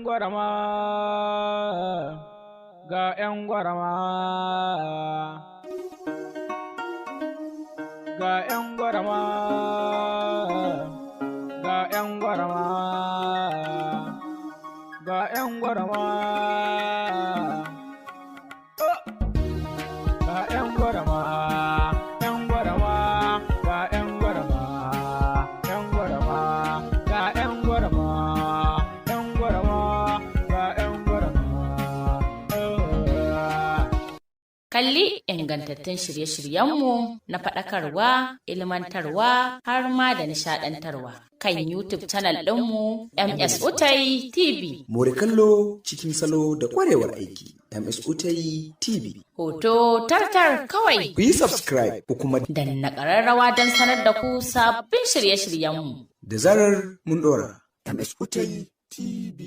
gwarama, ga 'yan gwarama, ga 'yan gwarama, ga 'yan gwarama, ga 'yan gwarama, oh! Ga 'yan gwarama, 'yan gwarama, ga 'yan gwarama, 'yan gwarama, ga 'yan gwarama, 'yan gwarama, ga 'yan gwarama. Oh. Kalli ingantattun shirye-shiryenmu na faɗakarwa, ilmantarwa har ma da nishaɗantarwa kan YouTube channel ɗinmu MS Utai TV. More kallo cikin salo da ƙwarewar aiki. MS Utai TV. Hoto tartar kawai. Ku yi subscribe ku kuma Danna ƙararrawa don sanar da ku sabbin shirye-shiryenmu. Da zarar mun ɗora. MS Utai TV.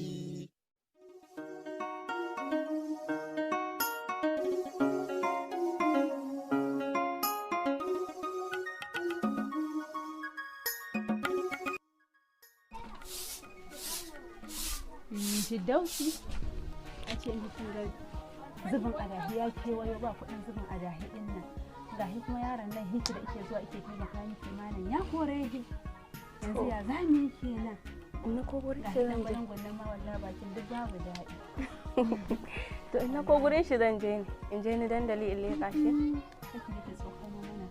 Firdausi a ce kin ga zubin adahi ya kewayo, ba kuɗin zubin adahi din nan, gahi kuma yaron nan hiki da ike zuwa ike taimaka miki, malam ya kore shi. Yanzu ya za mu yi kenan? Ina ko gurin gahi shi dan zan je. gwanan gwanan ma wallahi bakin duk babu daɗi. To ina ko gurin shi zan je ne. In je ni dandali in leƙa shi. Kake nake tsokano mana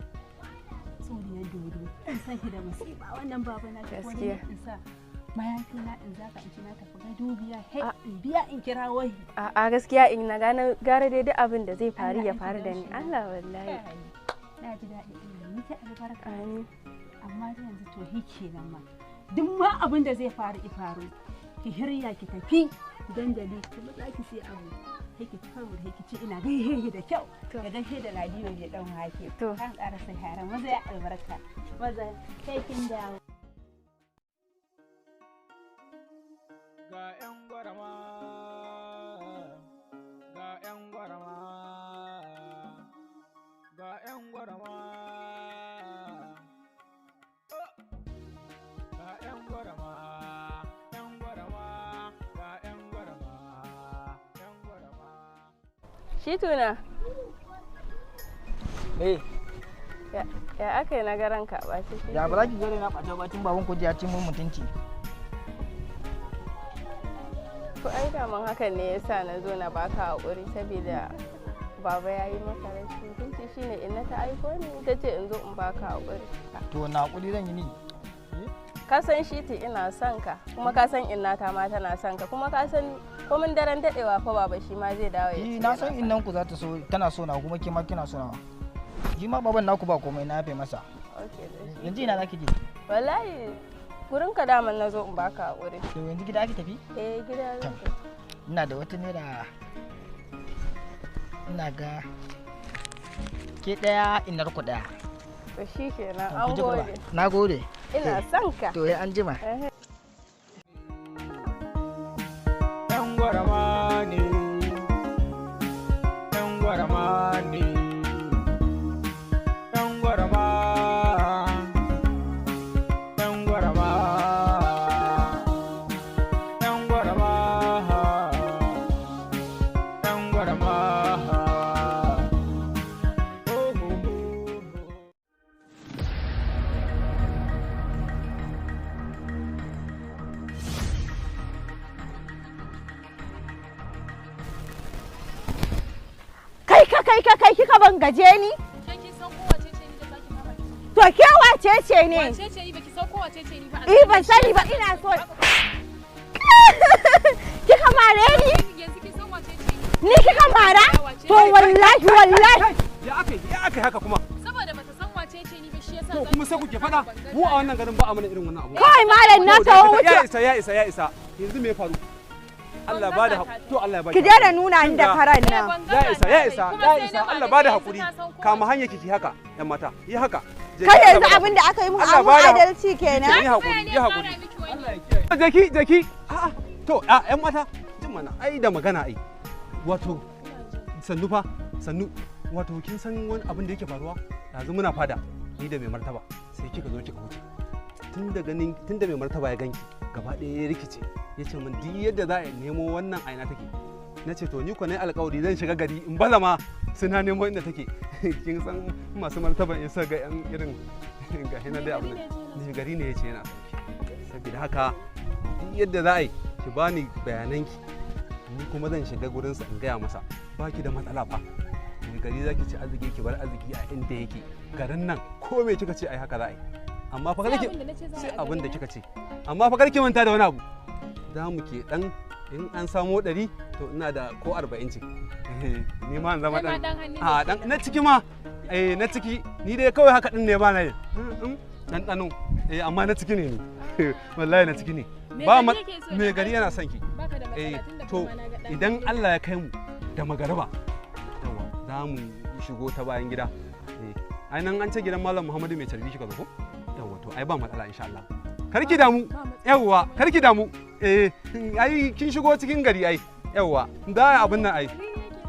tsoriyar dodo, in san ki da masifa wannan baba na ki ko Gaskiya. in sa mayafi na in zaka in ci na tafi gado biya he in biya in kira wahi. A'a, gaskiya in na gane gara dai duk abin da zai faru ya Allah, faru da ni. Firdausi. Allah wallahi. Na ji daɗi, ina miki albarka. Amin. Amma dai yanzu to hi kenan ma, duk ma abin da zai faru i faru, ki hirya ki tafi dandali kuma za ki sai abu sai ki kawo da ki ce ina gaishe ki da kyau. To. Da gaishe da ladiyo mai dan wake. To. Kan ƙara sai haran maza ya albarka, maza sai kin dawo. Ga 'yan gwarama, ga 'yan gwarama, ga 'yan gwarama, oh! Ga 'yan gwarama, 'yan gwarama, ga 'yan gwarama, 'yan gwarama. Shi tuna. Eh, Ya aka yi na garan ka ɓace shi. Ya ba za ki gare na ɓata bacin baban ku ya ci mun mutunci. To ai daman hakan ne yasa na zo na baka haƙuri, saboda baba ya yi maka rashin mutunci, shine inna ta aiko ni ta ce in zo in baka haƙuri. To na hakuri zan yi ni. Ka san shi ti ina son ka, kuma ka san inna ta ma tana son ka, kuma ka san komin daren daɗewa fa baba shi ma zai dawo ya Eh, ce na yana san son innan ku za ta so, tana so na, kuma ke ma kina so na. Ji ma baban naku ba komai, na yafe masa. ka. Okay, to shi Yanzu ina za ki je? Wallahi gurin ka daman na zo in baka haƙuri. To yanzu gida ki tafi? Eh, gida zan Tam. tafi. Ina da wata naira, ina ga ke ɗaya inar ku ɗaya. To shi kenan, To, an ku ji gaba. gode. Na gode. Ina son ka. To ya an jima. Ehe. 'Yan gwarama ne, 'yan gwarama ne, 'yan gwarama, 'yan gwarama, 'yan gwarama, 'yan gwarama. Oh, oh, oh, oh. Kai ka kai ka kai kika ban gaje ni? Ke kin san ko wace ce ni da zaki kama ki? To ke wace ce ne? Wace ce ni, baki san ko wace ce ni ba? Eh, ban sani ba, ina so. Kika mare ni? Yanzu kin san wace ce ni? Ni kika mara? To wallahi wallahi. Ya aka yi, ya aka yi haka kuma? Saboda bata san wace ce ni ba shi yasa To zaki kuma sai kuke faɗa mu a wannan garin ba a mana irin wannan abu. Kawai malam na To, tawo dakata, ya wuce. isa, ya isa, ya isa. Yanzu me ya faru? Allah ba da haƙuri. To Allah ya ba Ki daina nuna ni da karan nan. Ya isa, ya isa, ya isa. Allah ba da haƙuri. Kama hanya kiki haka, yan mata. Yi haka. Je Kai ki, yanzu Allah ba da abin da aka yi mun Allah amun ba da- adalci kenan. Yi haƙuri, yi haƙuri. Je ki, je ki. A'a. To, a yan mata, jin mana ai da magana ai. Wato sannu fa, sannu. Wato kin san wani abin da yake faruwa? Yanzu muna fada ni da mai martaba sai kika zo kika wuce. Tun da ganin tun da mai martaba ya ganki gaba ɗaya ya rikice. Ya ce min duk yadda za a nemo wannan aina take. Na ce to ni ko ne alƙawari zan shiga gari in baza ma suna nemo inda take. Kin san masu martaban in ga yan irin ga hina dai abu ne gari ne yace yana son ki. Saboda haka duk yadda za a yi ki bani bayananki, ni kuma zan shiga gurinsa in gaya masa baki da matsala fa. Mai gari zaki ci arziki, ki bar arziki a inda yake. Garin nan ko me kika ce ai haka za a yi. Amma fa karki sai abin da kika ce. Amma fa karki manta da wani abu. Za mu ke dan in an samo 100 to ina da ko 40 ce. Ni ma in zama dan a dan na ciki ma. Eh na ciki ni dai kawai haka din ne ba na yi. Dan dano eh amma na ciki ne ni. Wallahi na ciki ne. Ba me gari yana son ki. Eh to idan Allah ya kai mu da magariba yawa za mu shigo ta bayan gida. Eh ai nan an ce gidan Malam Muhammadu mai carbi kika zo ko? Yawa to ai ba matsala insha Allah. Karki damu. Yawa karki damu. Eh ai kin shigo cikin gari ai. Yawa da abin nan ai.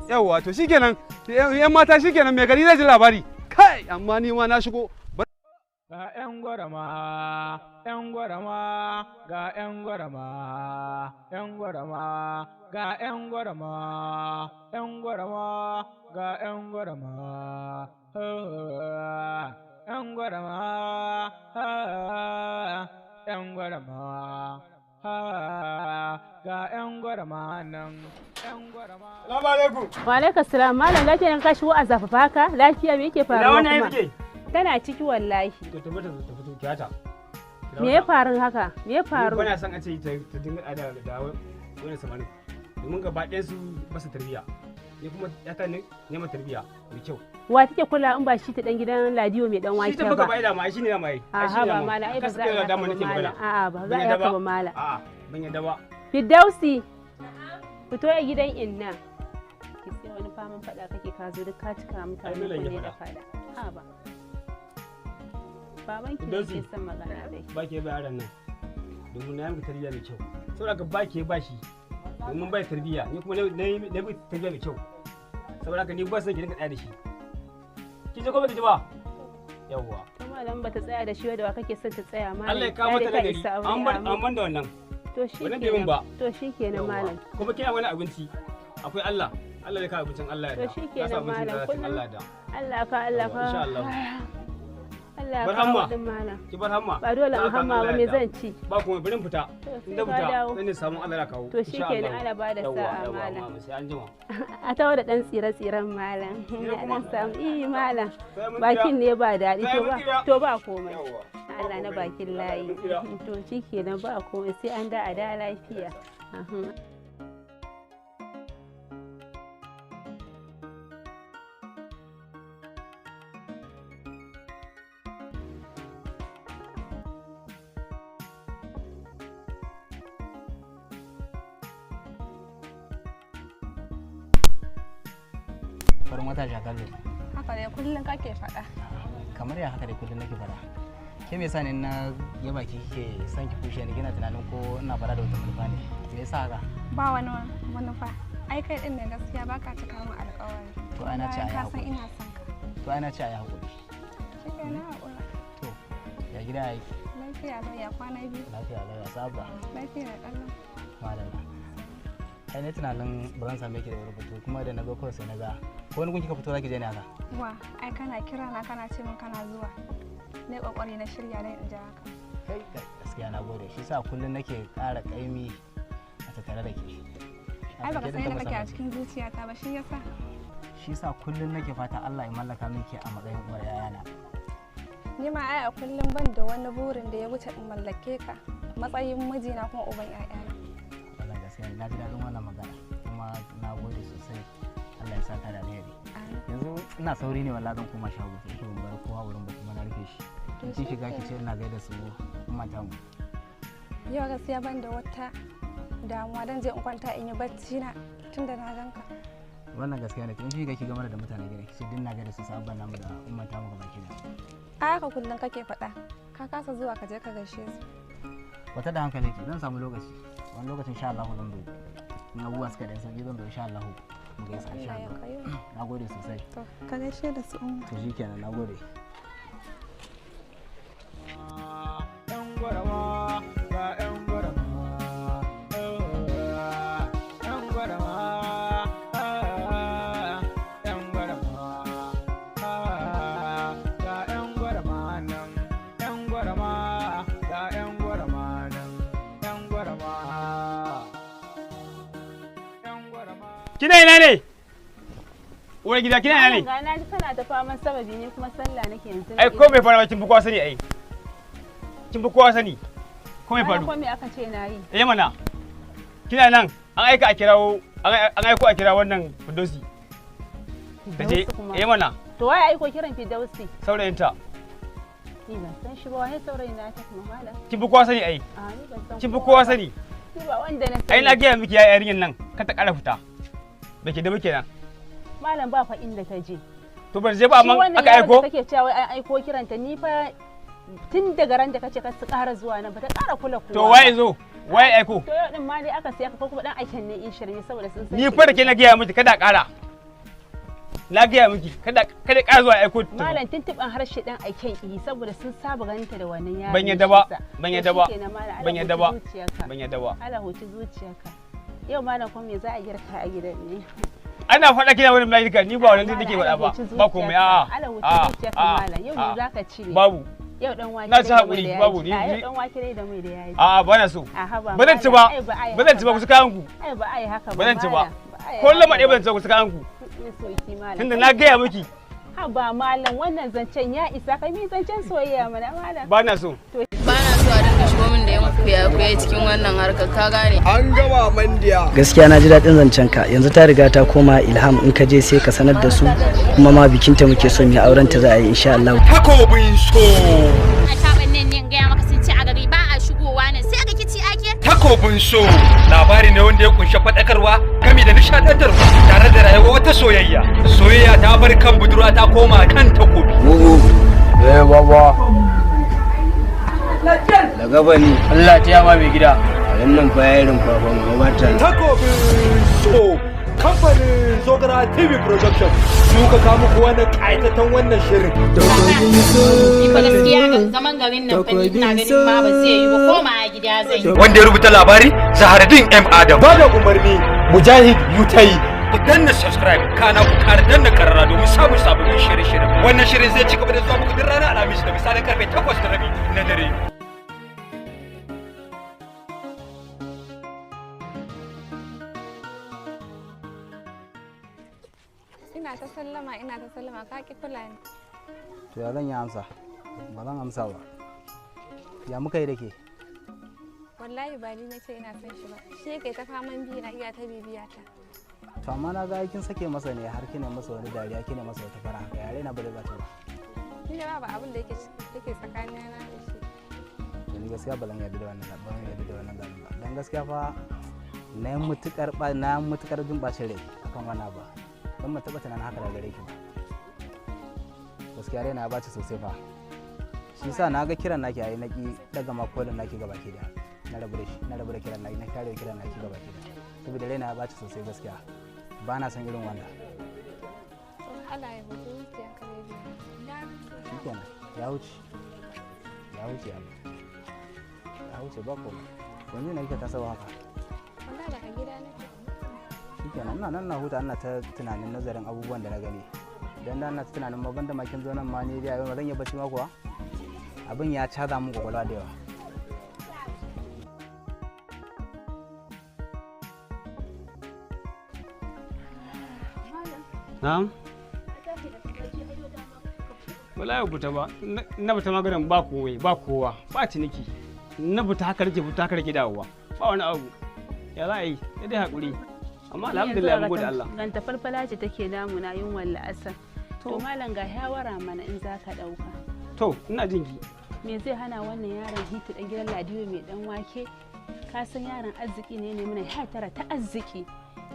Yawa to shikenan yan mata shikenan mai gari zai ji labari. Kai amma ni ma na shigo. Ga 'yan gwarama, 'yan gwarama, ga 'yan gwarama, 'yan gwarama, ga 'yan gwarama, 'yan gwarama, ga 'yan gwarama, 'yan gwarama, 'yan gwarama, ga 'yan gwarama nan, 'yan gwarama. Salamu alaikum. Wa alaikum salam. Malam lafiya ne ka shigo a zafafa haka? Lafiya me yake faruwa kuma? Tana ciki wallahi. To tabbata ta fito kiyata. Me ya faru haka? Me ya faru? Bana son a ce ta dinga da da wannan samarin. Domin gaba ɗayan su ba su tarbiya. Ni kuma yata ne neman tarbiya mai kyau. Wa take kula in ba shi ta dan gidan Ladiyo mai dan wake ba? Shi ta baka bai da ma shi ne da mai. A'a ba mala ai ba za a ba mala. A'a ba za a haka ba mala. A'a ban yadda ba. Firdausi. Fito a gidan inna. Ki sai wani faman fada kake ka zo duk ka cika mutane kunne da fada. A'a ba. Baban ki ne son magana dai. Ba ke ba yaran nan. Domin na yi miki tarbiyya mai kyau. Saboda ka ba ke ba shi. Domin bai tarbiyya, ni kuma na yi miki tarbiyya mai kyau. Saboda ka ni ba son ki dinga tsaya da shi. Kin je ko baki ji ba? Yawwa. To malam bata tsaya da shi da wa kake son ta tsaya malam. Allah ya kawo mata nagari. An bar an ban da wannan. To shi kenan. To shi kenan malam. Kuma kina wani abinci. Akwai Allah. Allah ya kawo abincin Allah ya da. To shi kenan malam. Allah ya da. Allah ka Allah ka. Insha Allah. Allah bar hamma ki bar hamma ba dole in hamma ba me zan ci ba kuma bari fita in da fita zan ne samu Allah ya kawo to shikenan Allah ba da sa'a malam sai an jima a tawo da dan tsire tsiren malam dan samu eh malam bakin ne ba daɗi to ba to ba komai Allah na bakin layi to shikenan ba komai sai an da a da lafiya. Farin wata shakallo. Haka dai kullum kake faɗa. Kamar ya haka dai kullum nake faɗa. Ke me yasa ne na yaba ki kike son ki kushe ni kina tunanin ko ina fara da wata manufa ne? Me yasa haka? Ba wani manufa. Ai kai din ne gaskiya baka cika min alƙawari. To ai na ce ai Ka san hakuri. ina son ka. To ai na ce ai hakuri. Shikenan haƙura. To ya gida ya yi Lafiya lau ya kwana biyu. lafiya lau ya saba. Lafiya ƙalau. Madalla. Ai na tunanin ba zan same ki da wuri ba to kuma da na zo kawai sai na ga ko wani gun kika fito zaki je ne haka. Wa ai kana kira na kana ce min kana zuwa. Na yi ƙoƙari na shirya dan in ji haka. Kai gaskiya na gode shi sa kullum nake ƙara ƙaimi a tattare da ke. Ai baka Ke san din ta yadda kake a musamman. cikin zuciyata ba shi yasa. Shi sa kullum nake fata Allah ya mallaka min ke a matsayin uwar yayana. Ni ma ai a kullum ban da wani burin da ya wuce in mallake ka matsayin mijina kuma uban 'ya'yana. Wannan gaskiya na ji daɗin wannan magana kuma na gode sosai. Allah ya saka da alheri. Yanzu ina sauri ne wallahi zan koma shago sai ban bar kowa wurin ba kuma na rufe shi. To In kin shiga ki shikenan. ce ina gaida su mata mu. Yau gaskiya ban da wata damuwa dan je in kwanta in yi bacci na tunda na ganka. Wannan gaskiya ne to in shiga ki gamar da mutanen gida ki ce din na gaida su sabon namu da umman tamu gaba ki da. Ai haka kullum kake faɗa. Ka kasa zuwa ka je ka gaishe su. Wata da hankali ki zan samu lokaci. Wani lokacin insha Allah zan zo. In abubuwa suka dan sauki zan zo insha Allah mu gaisa insha Allah ya Allah. kai mu. Na gode sosai. To ka gaishe da su umma. To shikenan na gode. 'Yan gwarama, ga 'yan gwarama. Kina ina ne? Uwar gida kina ina ne? Ga na ji kana ta faman sababi ne kuma sallah nake yanzu. Ai ko bai fara ba kin fi kowa sani ai. Kin fi kowa sani. Ko mai faru? Ko me aka ce na yi? Eh mana. Kina nan an aika a kirawo an aiko a kira wannan Firdausi. Taje eh mana. To waye aiko kiran Firdausi? Saurayinta. Ni ban san shi ba waye saurayin na ta kuma malam. Kin fi kowa sani ai. A ni ban san. Kin fi kowa sani. Ni ba wanda na sani. Ai na gaya miki yayin yarinyar nan ka ta ƙara fita. Baki da muke nan. Malam ba fa inda ta je. To ban je ba amma aka aiko. Shi kake cewa wai an aiko kiranta ni fa tun daga ran da kace ka su ƙara zuwa nan ba ta ƙara kula kowa. To waye zo? Waye aiko? To yau din ma dai aka siya ka ko kuma dan aiken ne in shirme saboda sun san. Ni fa da ke na gaya miki kada ƙara. Na gaya miki kada kada ƙara zuwa aiko. Malam tuntuban harshe dan aiken yi saboda sun saba ganinta da wannan yaron. Ban yadda ba. Ban yadda ba. Ban yadda ba. Ban yadda ba. Allah huci zuciyarka. Yau malam kuma me za a girka a gidan ne? Ana faɗa kina wani malika ni ba wannan nake faɗa ba. Ba komai a'a. Allah huci zuciyarka malam. Yau me zaka ci ne? Babu. Yau dan wake. Na ci hakuri babu ni. Yau dan wake dai da mai da yaji. A'a ba na so. Ba zan ci ba. Ba zan ci ba ku saka hanku. Ai ba ai haka ba. Ba zan ci ba. Ko lama ɗaya ba zan ci ba ku saka hanku. Tunda na gaya miki. Ha ba malam wannan zancen ya isa kai mi zancen soyayya mana malam. Ba na so. Ba na so a dinga shigo min da yan kuya-kuya cikin wannan harkar ka gane. An gama mandiya. Gaskiya na ji daɗin zancen ka yanzu ta riga ta koma Ilham in ka je sai ka sanar da su kuma ma bikinta muke son ya auren ta za a yi insha Allah. Takobin so. A taban nan ne gaya maka sun ci a gari ba a shigowa nan sai ga kici ake. Takobin so labari ne wanda ya kunshi faɗakarwa gami da nishaɗantarwa tare da rayuwa wata soyayya. Soyayya ta bar kan budurwa ta koma kan takobi. Mugu. Eh baba. Da gaba ni. Allah ta yama mai gida. Wannan fa yayin fa ba mu gabata. Takobin so kamfanin Zogara TV Production suka kawo muku wannan ƙayataccen wannan shirin. Ni fa gaskiya zaman garin nan fa ni ina ganin ma ba zai yi ba koma gida zan yi. Wanda ya rubuta labari Zaharuddin M Adam. Bada umarni Mujahid Yutayi. Ku danna subscribe kana ku ƙara danna karara domin samun sababbin shirye-shiryen. Wannan shirin zai ci gaba da zuwa muku duk ranar Alhamis da misalin karfe 8:30 na dare. Ina ta sallama ina ta sallama ka ki kula ni. To ya zan yi amsa? Ba zan amsa ba. Ya muka yi da ke? Wallahi ba ni nace ina son shi ba. Shi yake ta faman bi na iya ta bibiya ta. To amma na ga kin sake masa ne har kina masa wani dariya kina masa wata fara haka yare na bare ba ta ba. Ni da babu abin da yake yake tsakanina da shi. To ni gaskiya ba zan yarda da wannan ba zan yarda da wannan zanen ba. Dan gaskiya fa na yi mutukar na mutukar jin bacin rai akan wannan ba. Don ban taɓa tunanin haka daga gare ki ba. Gaskiya raina ya baci sosai fa. Shi yasa na ga kiran naki yayi naki daga makolin naki gaba ki da. Na rabu da shi, na rabu da kiran naki, na kare kiran naki gaba ki da. Saboda raina ya baci sosai gaskiya. Ba na son irin wannan. Allah ya huce zuciyarka baby. Shikenan, ya wuce. Ya wuce abu. Ya wuce ba komai. Yanzu na kika tasowa haka. Wallahi daga gida nake. Shikenan ina nan na huta ina ta tunanin nazarin abubuwan da na gani. Dan da ina ta tunanin ma banda ma kin zo nan ma ni dai ba zan iya bacci ma kuwa. Abin ya caza min kwakwalwa da yawa. Na'am. Wallahi fita ba na fita maganin ba komai ba kowa ba ciniki. Na fita haka nake fita haka nake dawowa ba wani abu. Ya za a yi sai dai hakuri. Amma alhamdulillah mun gode Allah. Ganta falfala ce take damuna yunwar la'asar. To malam ga shawara mana in za ka ɗauka. To ina jin ki. Me zai hana wannan yaron Hitu ɗan gidan Ladiyo mai ɗan wake? Ka san yaron arziki ne ne mana ya tara ta arziki.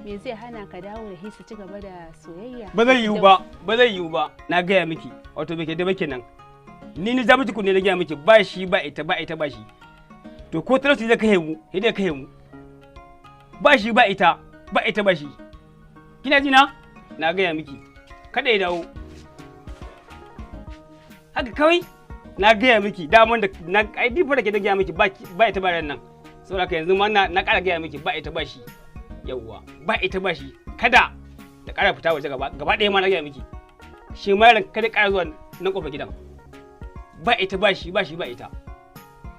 Me zai hana ka dawo da Hitu ci gaba da soyayya? Ba zai yiwu ba, ba zai yiwu ba. Na gaya miki, wato bai ke da ba kenan. Ni ni ja miki kunne na gaya miki ba shi ba ita ba ita ba shi. To ko talauci zai kai mu, sai dai kai mu. Ba shi ba ita, ba ita ba shi. Kina ji na? Na gaya miki. Kada ya dawo. Haka kawai na gaya miki daman da na ai di fara ke da gaya miki ba ba ita ba ran nan. Saboda haka yanzu ma na ƙara gaya miki ba ita ba shi. Yawwa, ba ita ba shi. Kada ta ƙara fita waje gaba gaba ɗaya ma na gaya miki. Shi ma yaron kada ƙara zuwa nan ƙofar gidan. Ba ita ba shi ba shi ba ita.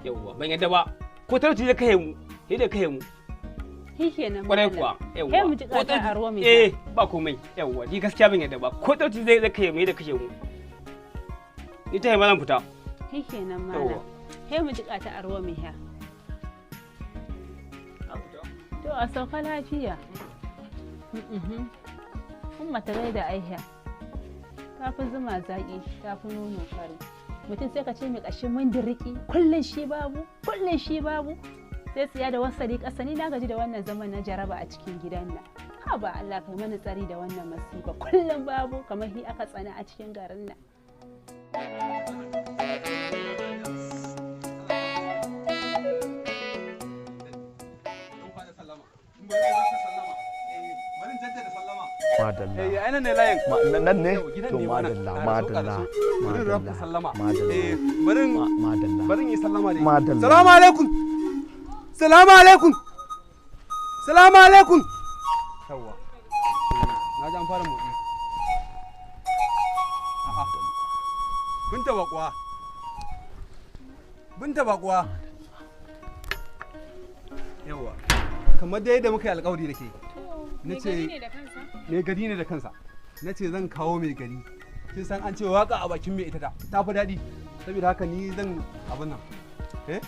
Yawwa, ban yadda ba. Ko talauci zai kai mu, sai dai kai mu. Shikenan. Kwarai Malam. kuwa. Yawwa. Kai mu ji Ko kata talauci- a ruwa mai. Eh, ba komai. Yawwa, ni gaskiya ban yadda ba. Ko talauci zai kashe mu da kashe mu. Ni ta yi ma zan fita. Shikenan Yawwa. malam. Kai mu ji kata a ruwa mai ha. To a sauka lafiya. Umma ta gaida Aisha. Ta fi zuma zaƙi, ta fi nono fari. Mutum sai ka ce mai ƙashin mandiriki, kullum shi babu, kullum shi babu. Sai tsiya da wasali ƙasa, ni na gaji da wannan zaman na jaraba a cikin gidan nan. Ha ba Allah kai mana tsari da wannan masifa, kullum babu kamar hi aka tsana a cikin garin nan. Madalla. Eh, ai nan ne layin. Nan ne? Gidan To ne wannan. madalla, Ƙaraso, madalla, ƙaraso. Bari in rafa sallama. madalla. Eh, barin Madalla. barin yi sallama dai. Madalla. Salamu alaikum. Salamu alaikum. Salamu alaikum. Yawwa. Na ji an fara motsi. A'a. Binta baƙuwa. Binta baƙuwa. Yawwa. Kamar dai yadda muka yi alƙawari da ke. Na Mai ce gari ne da kansa? mai gari ne da kansa. Na ce zan kawo mai gari. Kin san an ce waka a bakin mai ita ta fi daɗi. Saboda haka ni zan abin nan. Eh?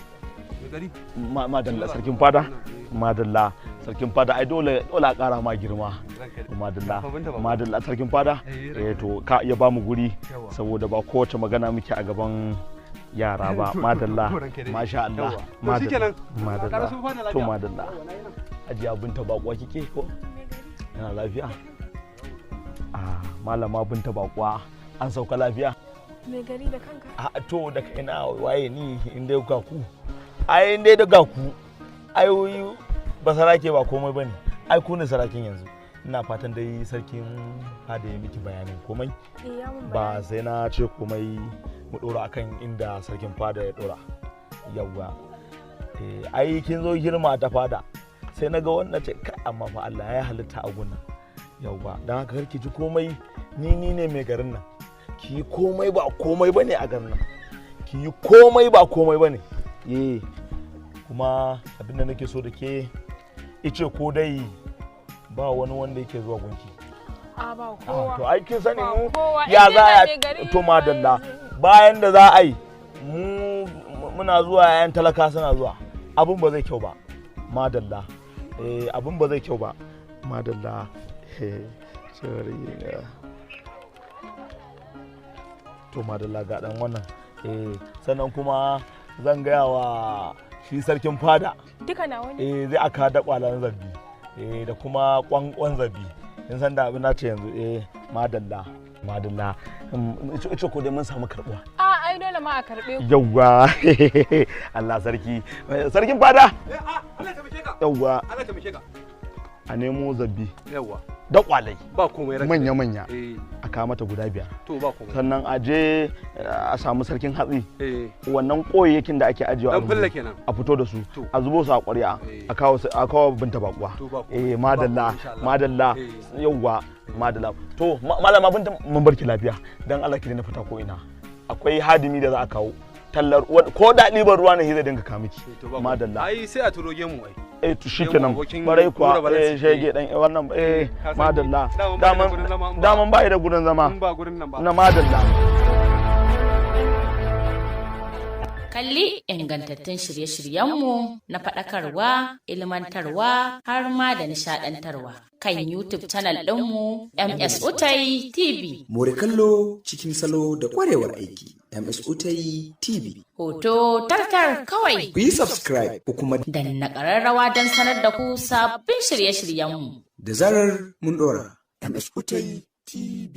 Mai gari. Madalla sarkin fada. Madalla sarkin fada, ai dole dole a ƙara ma girma. Madalla. Madalla sarkin fada. Eh, to ka iya ba mu guri saboda ba kowace magana muke a gaban yara ba. Madalla. Masha Allah. Madalla. Madalla. To madalla. Ajiya Binta baƙuwa kike ko? Yana lafiya? Ah, malama Binta baƙuwa, an sauka lafiya? Mai gari da kanka? A to da kaina, waye ni in dai ga ku? Ai in dai da ga ku. Ai ba sarake ba komai bane. Ai ku ne sarakin yanzu. Ina fatan dai sarkin fada ya miki bayanin komai. Eh, ya mun Ba sai na ce komai, mu dora akan inda sarkin fada ya dora. Yawwa. Eh, ai kin zo girma ta fada. Sai na ga wannan ce kai, amma fa Allah ya halitta a gunan. Yawwa, dan haka karki ji komai, ni ne mai garin nan. Ki yi komai ba komai bane a garin nan. Ki yi komai ba komai bane. Eh, kuma abin da nake so da ke ice ko dai ba wani wanda yake zuwa gunki. A ba kowa. To ai kin sani Ba mu kowa. ya In za dai a ba mai gari to madalla, bayan da za a yi mu muna zuwa, yayan talaka suna zuwa, abin ba zai kyau ba. Madalla. Eh, abin ba zai kyau ba. Madalla. Eh, sorry. To madalla, ga dan wannan. Eh, sannan kuma zan gaya wa shi sarkin fada. Duka nawa ne? Eh, zai aka da kwalan zabi. Eh, da kuma kwankwan zabi. In san da abin na ce yanzu, eh, madalla. Madalla. Ice ko dai mun samu karbuwa. A ai dole ma a karbe ku. Yawwa. Allah sarki. Sarkin fada. Allah taimake ka. Yawwa. Allah taimake ka. A nemo zabi. Yawwa. Da kwalai. Ba komai ranka. Manya manya. Eh. A kawo mata guda 5. To ba komai. Sannan a je a samu sarkin hatsi. Eh. Wannan koyayyakin da ake ajiyewa a Dan fulla rumbu, kenan. a fito da su, a zubo su a ƙwarya, a kawo Binta bakuwa. To ba komai. Eh, madalla, Ba komai, insha Allah. madalla. Yawwa, madalla. To malama Binta, mun barki lafiya. Dan Allah ki daina fita ko ina. Akwai hadimi da za a kawo. Tallar ko da ɗiban ruwa ne zai dinga kawo miki. To ba komai. Madalla. Ai sai a turo gemu ai. Eh, to shikenan. Abokin Barai Nura kuwa, Balansi. eh, shege dan wannan, eh, Ka san madalla. daman bai da gurin zama in ba- Daman bai da gurin zama. In ba gurin nan ba. Na madalla. Kalli ingantattun shirye-shiryenmu na faɗakarwa, ilmantarwa har ma da nishaɗantarwa kan YouTube channel ɗinmu MS Utai TV. More kallo cikin salo da kwarewar aiki. MS Utai TV. Hoto tartar kawai. Ku yi subscribe ku kuma danna ƙararrawa don sanar da ku sabbin shirye-shiryenmu. Da zarar mun ɗora. MS Utai TV.